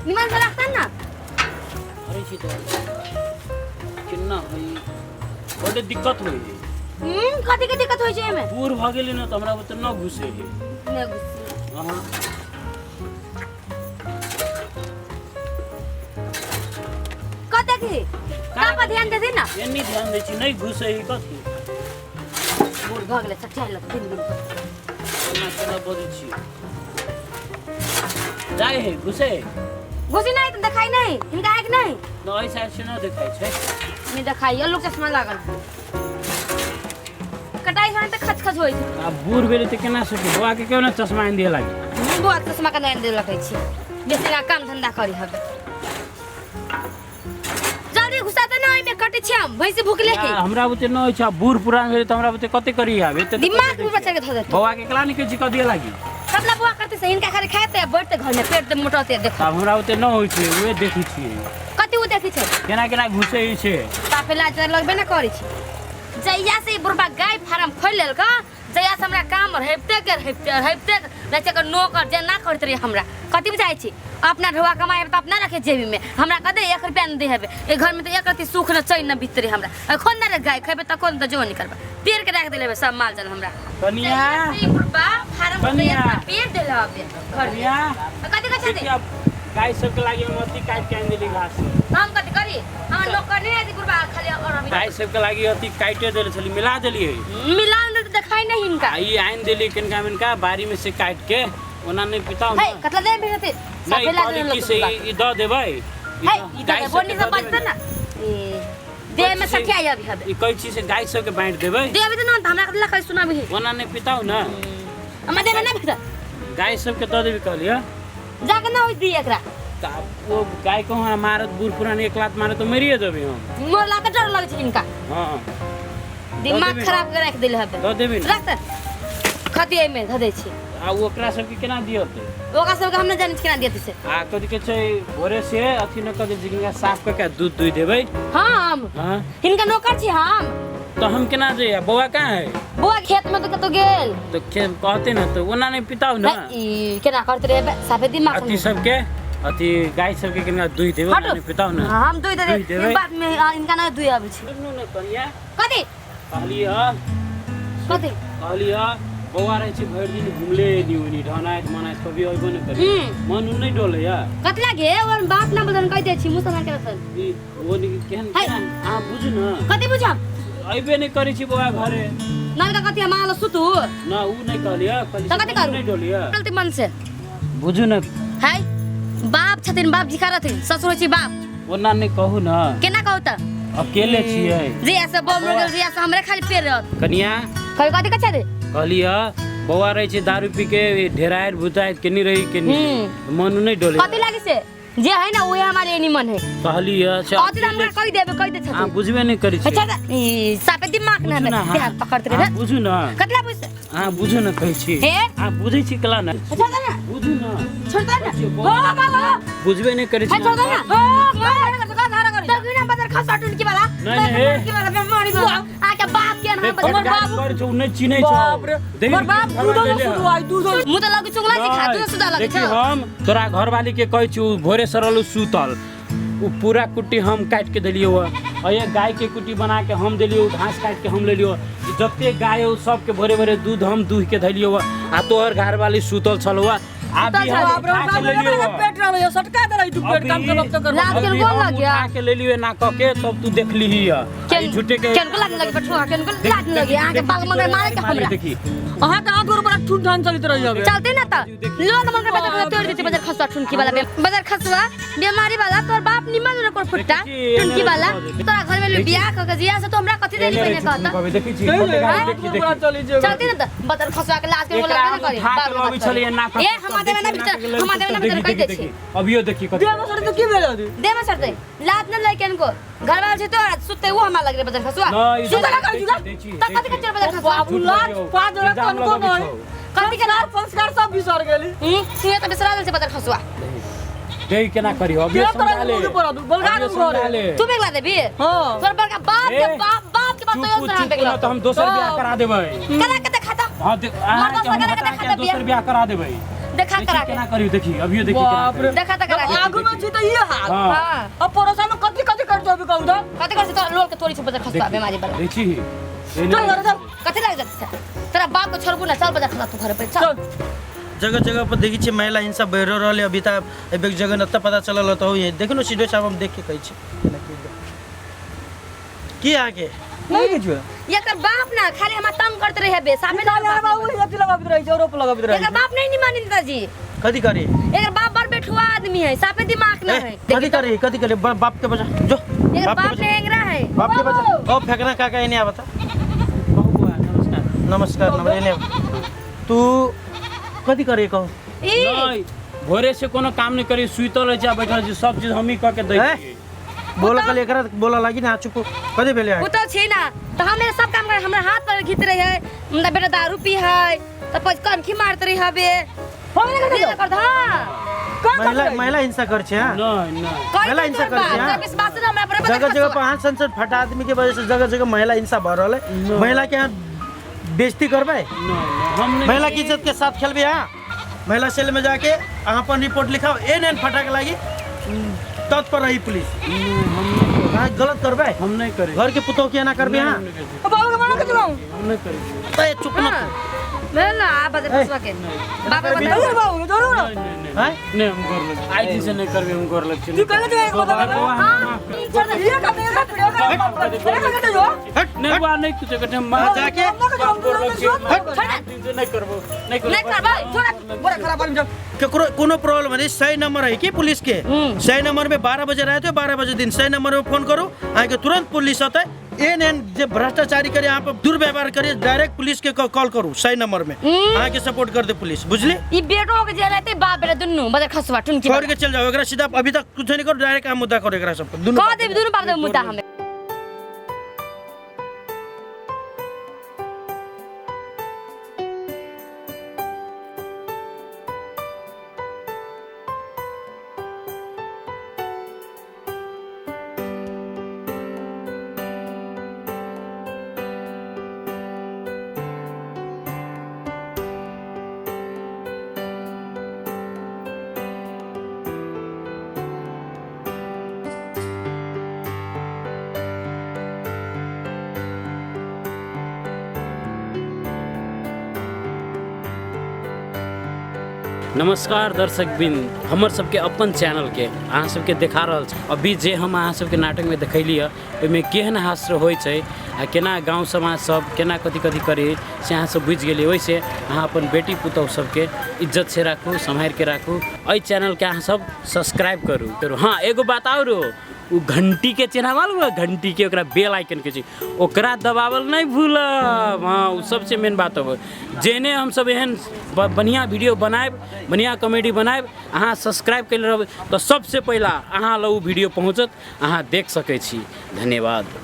निमन से रखतन ना। अरे छी तऽ केना होइ, बड्ड दिक्कत होइ है। कथी के दिक्कत होइ छै एमे? बूढ़ भऽ गेली ने तऽ हमरा बुते न घुसे है। नहि घुसी। अहाँ कते की का पर ध्यान दे दे ना। एनी ध्यान दै छी, नहि घुसे है कथी। बूढ़ भऽ गेलै, सटिया लग दिन दिन पर। केना केना बजै छी, जाइ है घुसे है। घुसी नहीं तो देखाई नहीं हिनका, आँख नहीं न, एहि साइड से न देखाइ छै। नहीं देखाई, लोग चश्मा लागल कटाई खान तऽ खच खच होइ छै। आब बूढ़ भेलै तऽ केना सकी? बौआ के केना चश्मा आनि दिअ लागी? बौआ के चश्मा केना आनि देलकै छी? बेसी ना काम धंधा करी हबे। जल्दी घुसा दे ना ओहिमे, कटै छी हम, भैंसी भुखले है। या, हमरा बुते न होइ छै। आब बूढ़ पुरान भेलै तऽ हमरा बुते कते करी आब एते तऽ दिमाग कते में बच्चा के धऽ देतौ। बौआ के एकला नहि कहै छी कऽ दिअ लागी। कतला बौआ करते से हिनका खाली खाते बैठते घर में, पेट मोटते देखो। आब हमरा ओते न होइ छै, उहे देखै छियै। कथी ओ देखै छै? केना केना घुसै छै। तापे लाज लगबे ना करै छै। जहिया से ई बुढ़बा गाय फार्म खोलि लेलक, जहिया से हमरा काम हेबते गेल, हेबते हेबते रहै छै। एकर नौकर जेना करैत रहे हमरा, कथी बुझाइ छी? अपना ढोआ कमाइ तऽ अपना रखे जेबी में, हमरा कदे एक रुपया नहि दे हेबे। एहि घर में तऽ एक रत्ती सुख न चैन न बीत रहे हमरा। एखन न रे गाय खेबै तखन तऽ जो निकलबै, पेड़ के राखि देले सब माल जाल हमरा। कनिया। जहिया से ई बुढ़बा फार्म खोलले, कनिया। अपना पेड़ देले हबे घर में। कनिया। कथी कहै छथिन? देखिए, आब गाय सबके लागी हम अथी काटि के आनि देली घास। हम कथी करी? हमर नौकर नहि है बुढ़बा खाली और अभी गाय सबके लागी अथी काटे देले छली, मिला देलियै। मिलान दे तऽ देखाइ नहि हिनका। आ ई आनि देली किनका मिनका बाड़ी में से काटि के, ओना नहि पिताउ हे ने। कतला दे भेजते? नहि साफे लाज कहली नहि की से लगतौ। ई दऽ देबै। ई हे दऽ- ई गाय तऽ सबके बोनी दऽ सब देबै बजतै ने। ना, ए देह में सठिया अभी हबे। ई कहै छी से गाय सबके बाँटि देबै। देह अभी तऽ न हमरा कतला कहि सुनाबी। ओना नहि पिताउ ने। हमरा देह में ना भेटत। गाय सबके दऽ देबी कहलियै। जाके ना होई दी एकरा। तऽ आब ओ गाय के वहाँ मारत, बूढ़ पुरान एक लात मारत तऽ मरिए देबै हम। मरला के डर लगै छै हिनका। हँ। दिमाग देबै। खराब के राखि देले हबे। दऽ देबै ने। रख तऽ खती एहिमे धऽ दै छी। आ ओकरा सबके केना दियतै? ओकरा सबके हम नहि जानै छी केना दियतै से। आ कथी कहै छै, भोरे से अथी न कऽ दै छी, हिनका साफ कऽ के दूध दुहि देबै। हम हँ। हिनका नौकर छी हम? तऽ हम केना जइयै? बौआ कहाँ है? बौआ खेत में तऽ कतौ गेल। तऽ कहते ने तऽ ओना नहि पिताउ ने। है, ई केना करते रे, साफे दिमाग। अथी सबके, अथी गाय सबके केना दुहि देबै? ओना हटू। नहि पिताउ ने। हम दुहि दुहि देबै देबै। बात में हिनका नहि दुहि आबै छै। सुनू ने कनिया। कथी? कहली हँ। कथी? कहली हँ, बौआ रहै छै भरि दिन घुमले एनी ओनी, ढहनाइत मनाइत, कभी अयबो नहि करी। मन उन नहि डोलैया? कतला गे और बात ना बदन कहि दै छी, मुँह सम्हार के रखल। ई ओ नी केहन है। केहन अहाँ बुझू ने। कथी बुझब? अयबे नहि करै छी बौआ घरे। ना तऽ कथी हम अहाँ लग सुतू? ना, उ नहि कहलियै, कहली तऽ कथी से मन करू? नहि डोलैया। गलती मन से बुझू ने। है बाप छथिन, बाप जिखा रहथिन, ससुर छी बाप। ओना नहि कहू ने। केना कहू तऽ? अकेले छियै। जे से बम मर गेल, जे से हमरे खाली पेड़ रहत। कनिया। कभी कथी कछा दे? कहली हँ, बौआ रहै छै दारू पी के ढेराइत भुताइत केनी रही केनी, मन नहि डोले। कथी लागी से जे है ना उहे हमारे निमन है। कहली हँ से कथी हमरा कहि देबे, कहि दे अहाँ छथिन। बुझबे नहि करै छी। अच्छा तऽ ई सापे दिमाग ना बुझू हमे ने अहाँ। देह पकड़ते रहे। अहाँ बुझू ने। कतला बुझ? अहाँ बुझू ने कहै छी। हे? अहाँ बुझै छी कला ने। छोड़ दे ना। बुझू ने। छोड़ दे ना। हो बाबा। बुझबे नहि करै छी। है छोड़ दे ना। हो तो ना बदर खसा टुनकी वाला। नहीं, नहीं, हे। टुनकी वाला बेमारी वाला आके बाप के बे, हम बदर फटकार करै छौ, नहि चिन्है छौ। बाप रे। देखी, मोर बाप घर दूधो वाली न ले। सुधो आई दूधो। मुँह तऽ लगे चुगला जी खा तू सुधा लगे देखी छौ। हम तोरा घरवाली के कहै छी, उ भोरे सरल उ सुतल, उ पूरा कुट्टी हम काटि के देलियौ आ ये गाय के कुट्टी बना के हम देलियौ, घास काटि के हम लेलियौ, जते गाय है सबके भोरे भोरे दूध हम दूह के धलियौ आ तोहर घरवाली सुतल छलौ आ सुतल अभी छल। हम बाप रे उठा बाप के रे, लेलियौ। मेरा पेट रहलै है, सटका देलै तू पेट काम करब तऽ करब। लात के अभी गोल हम लग गया। उठा के लेलियौ ना कह के, तब तू देखलिही है। आ ई झूठे के केन को लात लगी पठुआ, केन को लात लगी अहाँ के बाल मगर मारे के हमरा। देखी। अहाँ के आँख बड़ा ठूठ ढान चलैत रही हबे। चलते ना त लोग मगर बदर तोड़ देते, बदर खसुआ ठुनकी वाला, बदर खसुआ बीमारी वाला, तोर बाप निमन रकोर फुट्टा देखी, ठुनकी वाला। देखी। तोरा घर में बियाह क के जिया से तो हमरा कथी देली पहिने कहत? कभी देखी छी नहीं, कते गाड़ी आँख देखी बड़ा देखी। चली जेबै। चलते ना त बदर खसुआ के लाज के एकरा बोला हम ना करी उठा के बाप रे लबै बाप। छलियै ना ए हम देवे ना भीतर, हम देवे ना भीतर कहि दे छी। अभियो देखी कथी। देह में सटै तऽ की भेल अभी? दे में सरते लात न लइके इनको घर वाला छै तो सुते वो हमरा लग रे बदर खसुआ। नहीं, सुते ना दै करी छी, जुगा दै छी, त दै कथी छी। के चोर बदर खसुआ? बाबू झूठ लाज बजियौ, पाँच जरा इल्जाम कनको लगबै नहीं। छौ। कथी के संस्कार संस्कार सब बिसर गेली। तू त बिसरा गेल छै बदर खसुआ। देही केना करियो अभियो के तोरा समझा ले। मुँह पर आदू, बलगा अभियो दू घरे। समझा ले। तू बेगला देबी? हाँ। तोर बड़का बाप के ए, बाप बाप के बात चुप तो तोरा चुप बेगला ना तो हम दोसर तो- बियाह करा देबै। करा के देखा त। हाँ, मर्दा अहाँके हम से करा के हटा देखा के दे बियाह। दोसर बियाह करा देबै। देखा करा के केना करियो देखी अभियो देखी केना बाप रे। करियो। देखा त करा के आगू में छी त ये हाल। हाँ। हां अब पड़ोसा में कथी कथी कर दो अभी कहू तो। कथि कर तोरा लोल के तोरी छै बजार खसबा बेमारी वाला। देखी चल घर चल। कथि लाग जात छै तोरा बाप के छोड़बू ना चल बजार खसबा तू घर पे चल। चल। जगह जगह पर देखै छियै महिला हिंसा बढ़ि रहल है अभी तऽ एहि जगह नत्ता पता चलल तऽ होइए देखियौ ने सीधो साहब हम देख के कहै छी की अहाँके नहीं किछु एकर बाप ना खाली हमरा तंग करते रहे बे सामने खाली हमरा बाबू अथी लगाबैत रहै छै रोप लगाबैत रहै एकर बाप नहीं मानी नेताजी। कथी करी? एकर बाप बड़ बेठुआ आदमी है साफे दिमाग ना है। कथी करी कथी करी? बाप के बजा जो एकर बाप के बाप बजा ने एंगरा है। बाप के बजा ओ फेकना काका एने आवता। नमस्कार नमस्कार नमस्कार एने तू कथी करे कहू? ई नहीं भोरे से कोनो काम नहीं करी सुतल रहै छै बैठल छै सब चीज हमही कऽ के दै छियै। बोला कल एकरा बोला लागी ना चुप कथी भेलै उ तो छी ना तो हमें सब काम करे हमरा हाथ पर घीच रहे है हमरा बेटा दारू पी है तो पछ कनखी मारत रही हबे हम नहीं कर कर हां महिला महिला हिंसा कर छै हां नहीं नहीं महिला हिंसा कर छै हां विश्वास ना हमरा पर जगह जगह पर अहाँ सन फटा आदमी के वजह से जगह जगह महिला हिंसा भऽ रहल है। महिला के यहाँ बेइज्जती करबै? नहीं हम नहीं महिला की इज्जत के साथ खेलबै अहाँ? महिला सेल में जाके अहाँ अपन रिपोर्ट लिखाओ एहन एहन फटा के लागी तत्पर रही पुलिस। अहाँ गलत करबै? हम नहीं करै घर के पुतोह के एना करबै अहाँ? बाबू के मना के चलाऊं हम नहीं करै त चुप न ले ना आ बजे फसवा के बाबा अरे बाबू जरूर नहीं नहीं नहीं हम गोर लग आई दिन से नहीं करबै हम गोर लग तू कहले जे एक बता ये का मेरा प्रिय का नहीं बा नहीं कुछ कटे हम जाके गोर लग दिन से नहीं करबो नहीं नहीं करबै छोड़ बड़ा खराब आदमी केकरो कोनो प्रॉब्लम नहीं सही नंबर है कि पुलिस के सही नंबर में 12 बजे रात हो 12 बजे दिन सही नंबर में फोन करू अहाँके तुरंत पुलिस अतै। एहन एहन जे भ्रष्टाचारी करे अहाँ पर दुर्व्यवहार करे डायरेक्ट पुलिस के कॉल करू सही नंबर में अहाँके सपोर्ट कर दे पुलिस बुझली। ई बेटो के जे रहते बाप बेटा दुन्नू बदर खसवा टुनकी छोड़ के चल जाओ एकरा सीधा अभी तक कुछ नहीं करू डायरेक्ट हम मुद्दा करू एकरा सब दुन्नू कह देब दुन्नू बाप दे मुद्दा हमें। नमस्कार दर्शकबिन, हमर सबके अपन चैनल के अहाँ सबके देखा रहल छी। अभी जे हम अहाँ सबके नाटक में देखैली है ओहिमे केहन हास्य होइ छै आ केना गाँव समाज सब केना कथी कथी करे से अहाँ सब बुझि गेलियै। ओहिसे अहाँ अपन बेटी पुतहु सबके इज्जत से राखू, सम्हारि के राखू। एहि चैनल के अहाँ सब सब्सक्राइब करू। हाँ एगो बात और, उ घंटी के चिन्ह मालूम है, घंटी के ओकरा बेल आइकन के छै, ओकरा दबावल नहीं भूलब। हाँ उ सबसे मेन बात हो। जेने हम सब एहन बढ़िया वीडियो बनायब, बढ़िया कॉमेडी बनायब, अहाँ सब्सक्राइब कयले रहबै तऽ सबसे पहिला अहाँ लग उ वीडियो पहुँचत, अहाँ देख सकै छी। धन्यवाद।